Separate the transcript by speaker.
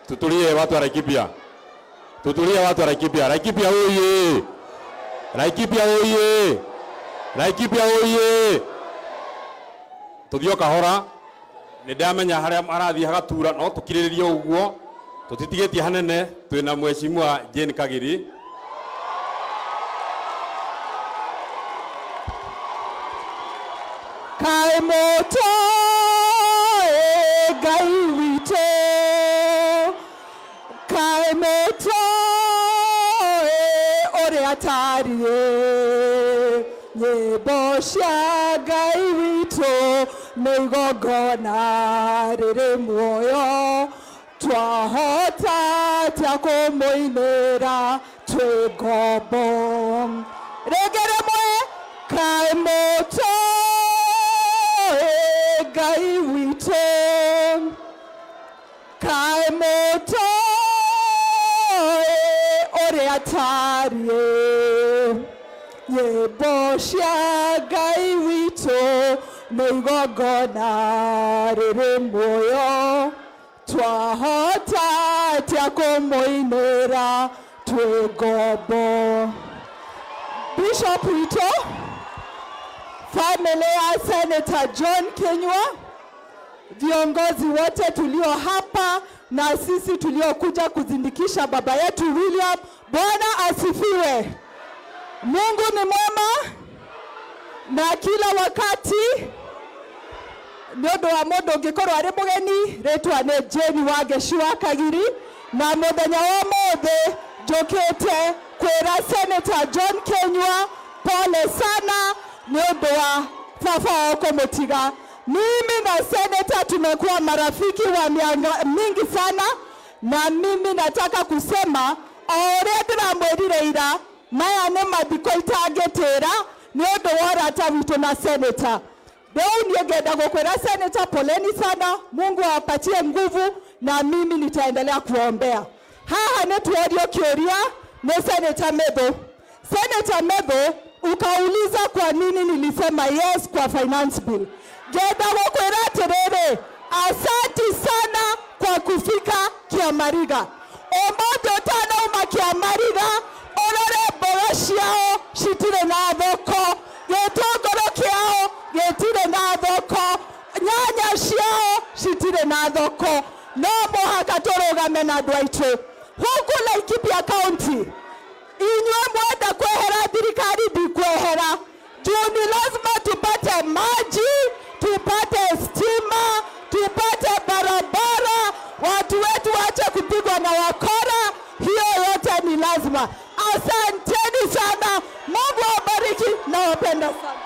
Speaker 1: Tutulie watu wa Laikipia. Tutulie watu wa Laikipia. Laikipia oye! Laikipia oye! Laikipia oye! Tuthio kahora nĩ ndamenya harĩa marathiĩ hagatura no tũkirĩrĩrie ũguo tũtitigĩtie hanene twĩna mheshimiwa Jane Kagiri.
Speaker 2: Kaĩ mũtoĩ Ngai witũ, kaĩ mũtoĩ ũrĩa atariĩ, nyĩmbo cia Ngai witũ nĩ igongona rĩrĩ muoyo, twahota atĩa kũmũinĩra twĩ ngombo. Rĩngĩ rĩmwe, kaĩ mũtoĩ Ngai witũ, kaĩ mũtoĩ ũrĩa atariĩ, nyĩmbo cia Ngai witũ nĩ igongona rĩrĩ muoyo, twahota atĩa kũmũinĩra twĩ ngombo. Bishop witũ, family ya Senator John Kinyua, viongozi wote tulio hapa na sisi tuliokuja kuzindikisha baba yetu William, Bwana asifiwe. Mungu ni mwema na kila wakati. Nĩ ũndũ wa mũndũ ũngĩkorwo arĩ mũgeni, rĩtwa nĩ Jane Wangeci wa Kagiri, na mũthenya wa ũmũthĩ njũkĩte kwĩra Senator John Kinyua pole sana nĩ ũndũ wa baba wao kũmũtiga. Mimi na Senator tumekuwa marafiki wa miaka mingi sana, na mimi nataka kusema o ũrĩa ndĩramwĩrire ira, maya nĩ mathiko itangĩtĩra nĩ ũndũ wa ũrata witũ na Senator. Rĩu niĩ ngenda gũkwĩra Senator, poleni sana, Mungu awapatie nguvu na mimi nitaendelea kuombea. Haha nĩ tuorio kĩũria nĩ Senator Methu. Senator Methu, ukauliza kwa nini nilisema yes kwa finance bill. Ngenda gũkwĩra atĩrĩrĩ, asanti sana kwa kufika Kiamariga. Ũmũthĩ ũtanauma Kiamariga, ũrore mboga ciao citirĩ na thoko, gĩtũngũrũ kĩao gĩtirĩ na thoko, nyanya ciao citirĩ na thoko. No mũhaka tũrũgame na andũ aitũ huku Laikipia County. Inyuĩ mwenda kwehera thirikari, ndikwehera juu ni lazima tupate maji, tupate stima, tupate barabara, watu wetu waache kupigwa na wakora. Hiyo yote ni lazima. Asanteni sana, Mungu awabariki, nawapenda sana.